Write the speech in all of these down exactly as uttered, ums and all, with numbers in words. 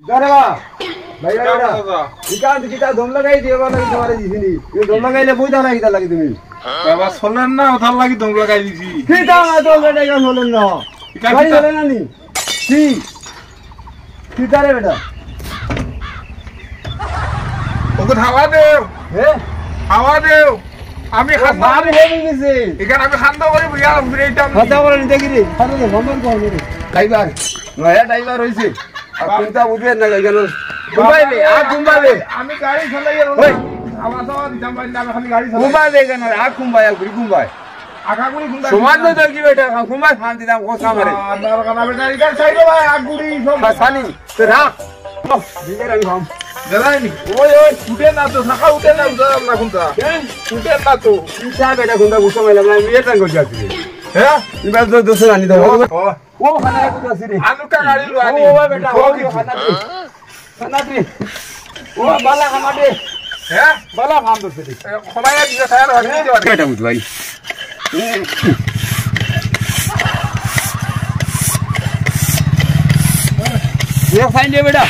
কিতা রে বা? ভাই, ভাই, ভাই। কিতা, কিতা দম লাগাই দিও বা, লাগি তোমারে দিছিনি। এই দম লাগাইলে বই দাঁড়াই কিতা লাগি তুমি? বাবা, চলের না, ওটার লাগি দম লাগাই দিছি। কিতা আমার দম লাগাই চলের না? কিতা, গাড়ি কিতা? চলে না নি? কি? কিতা রে বেটা? ওকে হাওয়া দেও। হে? হাওয়া দেও। আমি ও, খান্দা ভাব করি, হয়ে গেছে। এখানে আমি খান্দা করি, বুঝা ফিরে দিতাম। খান্দা করে নিতে গিরি। খান্দা দে, বন্ধ কর রে। ড্রাইভার, নয়া ড্রাইভার হইছে। আর কোনটা বুঝবেন না কেন? ঘুমাইবে, আর ঘুমাইবে। আমি গাড়ি চালাই আর ওই। আমার সামনে দিতাম পারি না, আমি খালি গাড়ি চালাই। ঘুমাইবে কেন? আর ঘুমাই, আর ঘুরি ঘুমাই। আগাগুড়ি ঘুমাই। সমাজ নয় তো কি বেটা, ঘুমাই ফান দিতাম, কোন কামে রে? আর না, না, বেটা, এটা চাইলো ভাই, আগুড়ি সব। হ্যাঁ, সানি, তো রাখ। ও, দিকে রাখ, ঘাম। দাঁড়ায়নি। ওই, ওই, উঠে না তো, থাকা উঠে না, উঠে না কোনটা? হ্যাঁ? উঠে না তো। কি চা বেটা, কোনটা বুঝতে পারলাম না, আমি এটা করছি আজকে। হ্যাঁ? এবার তো দোষে আনি দাও। ও, ও। ও, খানা একটু আছে রে। আলু কা গাড়ি লো আনি। ও, ও, বেটা, ও, ও, খানা দে। খানা দে। ও, বালা খানা দে। হ্যাঁ? বালা খান দে রে। এ, খোলা এক দিকে খায়ার হয়ে যাবে। এটা বুঝ ভাই। এক সাইড দে বেটা।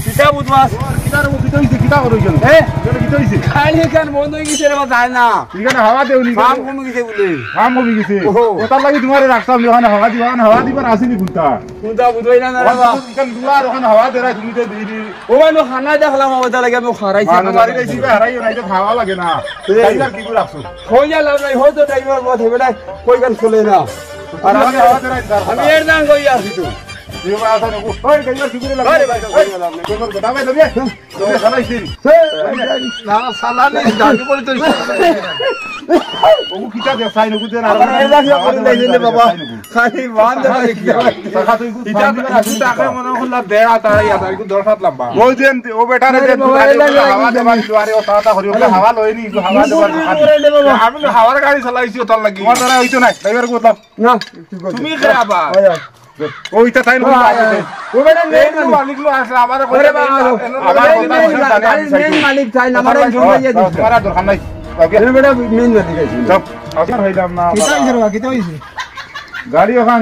কিতা বুঝবাস? কিতা রে, কিতা হইছে? কিতা করো ইখান? এ? ইখান কিতা হইছে? খালি এখান বন্ধ হয়ে গেছে রে, বা যায় না। এখানে হাওয়া দেওনি। কাম কমে গেছে বলে। কাম কমে গেছে। ওহো। ওটার লাগি তোমারে রাখতাম, ওখানে হাওয়া দিবা, ওখানে হাওয়া দিবার আসেনি কোনটা? কোনটা বুঝবাই না, না রে বা। এখানে দুয়ার, ওখানে হাওয়া দেরাই, তুমি তো দিবি। ও ভাই, নো খানা দেখলাম, ওটা লাগে আমি হারাইছি। মানু মারি দিছি, হারাই, হারাই, হাওয়া লাগে না। এ। ড্রাইভার কি করে রাখছো? কই যা লাভ নাই, হয়তো ড্রাইভার মত হবে না, কই গান চলে না। আর আমি হাওয়া দেরাই, আমি এর দাম কই আসি তো। এই বা আসা না, ওই ড্রাইভার কি করে লাগবে? আরে ভাই, ওই, ওই, ওই, ওই, ওই, ওই, ওই, ওই, না, চালানি, দাবি করে তো ও কিতা দেখাই নগু দেন, আর আমার এলাকা করে লাইনে রে বাবা। খালি বান দেখা দেখি। টাকা তো ইগু ইটা, ইগু টাকা মনে করলা দেড় হাজার, ইগু দশ হাত লম্বা। ওই দেন, ও বেটারে আরে দেন, বাবা, দুয়ারে এলাকা উঠে হাওয়া লাগে দেবার, দুয়ারে ও টাকা করি, ওকে হাওয়া লইনি, ইগু হাওয়া দেবার দোকান। আমি তো হাওয়ার গাড়ি চালাইছি, ওটার লাগি। তোমার দ্বারা হইতো না, ড্রাইভার কোথাও? না, ঠিক আছে। তুমি খারাপ। ওই, ওই। ও, ইটা তাই না? ও, আয়, আয়। ও, বেটা, মেইন এই তো মালিক। মালিক লো আসলে আমার ওরে বাবা, আমার ওরে কথা মেইন শুনতে মালিক, আমি গাড়ির চাইছি। মেইন মালিক তাই না, আমার একজন যাইয়া দিছে। তোমার আর দরকার নাই। ওকে। এ বেটা, মেইন মালিক আছে। যাও। আসার হইলাম না। কিতা হইছে রে বা, কিতা হইছে? গাড়ি ওখান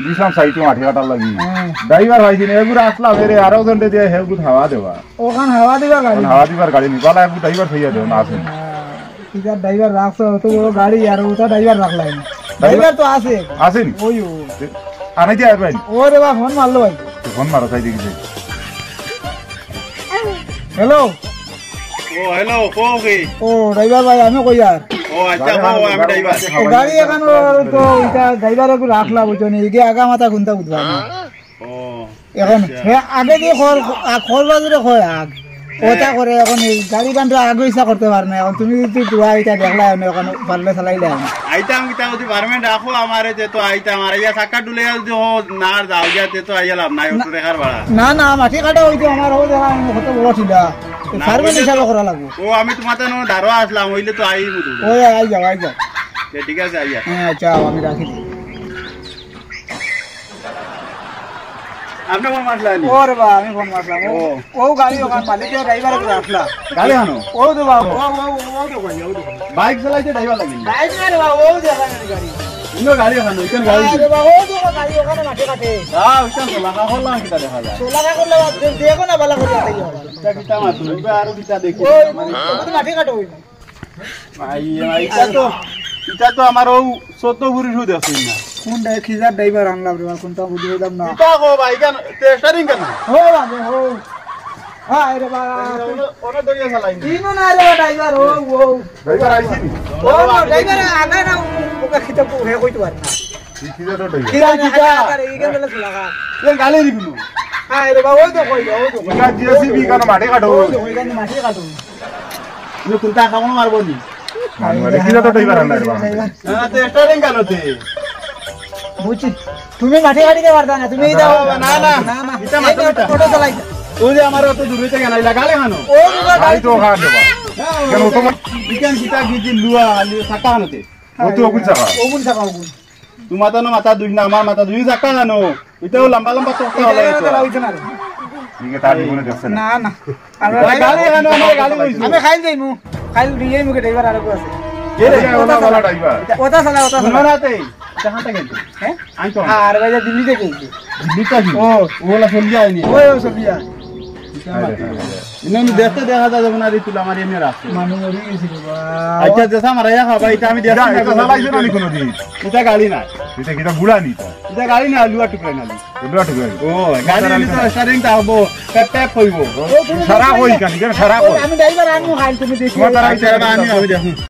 দিছিলাম সাইডে মাটি কাটার লাগি। হ্যাঁ। ড্রাইভার পাইছি না, এগুলো আসলাম, এরে আরো জনরে দিয়া হেগুলো হাওয়া দেবা। ওখান হাওয়া দিবা গাড়ি? ওখান হাওয়া দিবার গাড়ি নি, বালা এগুলো ড্রাইভার থইয়া দেও না, আসেন। হ্যাঁ। ইটা ড্রাইভার রাখছো, অত বড় গাড়ি আর ওটা ড্রাইভার রাখলাই না। ড্রাইভার? ড্রাইভার তো আছে। আছে নি? ওই ও। আনাই দিয়া ভাই। ও রে বা, ফোন মারলো ভাই। তো ফোন মারো, তাই দেখি যাই। হ্যালো। ও, হ্যালো, কও কি? ও, ড্রাইভার ভাই, আমি কই আর। ও, আচ্ছা, গাড়ি কও, আমি ড্রাইভার। ও, গাড়ি এখন তো ইটা ড্রাইভার একটু রাখলা, বুঝছো নি? ইগে আগা মাথা কোনটা বুঝবা না। ও, এখন আচ্ছা। হে আগে যে খর, আ, খর বাজারে কয় আগ। ওটা হ্যাঁ। করে এখন এই গাড়ি গানটা আগে ইচ্ছা করতে পারে না। এখন তুমি যদি দোয়া এটা দেখলা, এখন, এখন পারলে চালাইলে এখন। আইতাম কিতা যদি পারমেন্ট রাখো আমারে, তে তো আইতাম। আর ইয়া চাকা ডুলে যদি ও না আর যাও গিয়া, তে তো আইয়া লাভ নাই, না। অত দেখার ভাড়া। না, না, মাটি কাটা হইতো আমার, ও দেখা আমি কত বড় ছিলা। না, পারমেন্ট হইলে হিসাবে তো করা লাগবো। ও, আমি তোমার তো দাঁড়ো আসলাম, হইলে তো আই বুঝবো। ওই, আই যাও, আই যাও। তে ঠিক আছে, আইয়া। হ্যাঁ, যাও, আমি রাখি দিই। আপনি ফোন মারলেন? ওরে বা, আমি ফোন মারলাম। ও, ও। ও গাড়ি ওখান মালিক, ড্রাইভার করে আসলা। গাড়ি আনো। ও তো বাবা, ও, ও, ও, ও তো গাড়ি, ও তো গাড়ি। বাইক চালাইতে ড্রাইভার লাগে না। বাইক না রে বাবা, ও যে ওখানে গাড়ি। ইনো গাড়ি ওখানে, ওখানে গাড়ি। আরে বাবা, ও তো গাড়ি ওখানে মাঠে ঘাটে। হ্যাঁ, ওইখানে তো লাগা করলাম, কিতা দেখা যায়? তো লাগা করলে বাদ দে, দেখো না, বালা করে তাই হবে। কিতা কিতা মারতো, এবার আরো কিতা দেখি। ওই, মানে, ও তো মাঠে ঘাটে ওই। ভাই, ভাই, ইটা তো, ইটা তো আমার ও চোদ্দ পুরুষ দেখছি না। কোন ড্রাই-, কিজার ড্রাইভার আনলাম রে, কোনটা বুঝি পাইলাম না। ইটা গো ভাই, কেন? তে স্টারিং কেন? ও বাবা, ও। হায় রে বাবা। ওনে, ওনে দরিয়া চালাই নি। ইনো না রে ড্রাইভার, ও, ও। ড্রাইভার আইছি নি? ও, না, ড্রাইভার আগে না, ও, ওকে খিতে কো-, হে কইতে পারে না। এই কিজা তো ড্রাইভার? কিরা, কিরা? আরে, এই গেলে লাগা। এ গালে দিবি নু। হায় রে বাবা, ওই তো কই, ওই তো কই। ইটা জেসিবি কেন মাটি কাটো? ওই তো কই, কেন মাটি কাটো? তুমি কোনটা খাবো না মারবো নি? মানে, মানে, কিরা তো ড্রাইভার আনলাই রে বাবা। না, তো স্টারিং কেন তে? বুঝছি। তুমি মাটি কাটিতে পারতা না, তুমি এই দাও। না, না, না। না, না। ইটা এই মাটি তো কাটো। অটো চালাই। তুই যে আমার অত দূর হইতে গেল, গালে খানো। ও, গালে গাড়ি তো খান দেবা। হ্যাঁ, কেন ও তো বিজ্ঞান কিতা কি যে লুয়া, লুয়া সাকা আনতে। ও তো ওগুন সাকা। ওগুন সাকা, ওগুন। তোমার তো মাথা দুই না, আমার মাথা দুই, চাকা জানো? ওইটাও লম্বা লম্বা তক্তা হলো এটা। তারা হইছে না রে। ঠিক আছে, তার জীবনে দেখছে না। না, না। আমরা গালি আনো, আমরা গালি কইছি। আমি খাইল যাইমু। খাইল দিয়ে মুখে ড্রাইভার আর আছে। এ রে, ওটা ওটা চালা। ড্রাইভার। ওটা চালা, ওটা চালা। শুনো না তে, এটা হাতে গেছে। হ্যাঁ? আমি তো আর ভাই দিল্লি থেকে গেছি। দিল্লিত আছি। ও, ওলা চলিয়া আইনি। ওই, ও চলিয়া। ইনো আমি দেখতে দেখা যায় যেমন আর এই তুলা মারি এমনি রাখছে। মানুষ মরি গেছে রে বা। আচ্ছা, যেসা মারাইয়া খাবা, এটা আমি দেখছি এটা, না এটা কোনোদিন। চালাইছে না নি কোনোদিন? এটা গাড়ি না। এটা কিতা গুড়া নি এটা? এটা গাড়ি না, লুয়া টুকরা না। লুয়া টুকরা নি। ও, গাড়ি হইলে তো স্টারিং টা হবো, প্যাপ প্যাপ হইবো। সারা কই কানি, কেন সারা কই? আমি ড্রাইভার আনবো, খাইল তুমি দেখি। তোমার দ্বারা আচ্ছা, আমি, আমি দেখুন।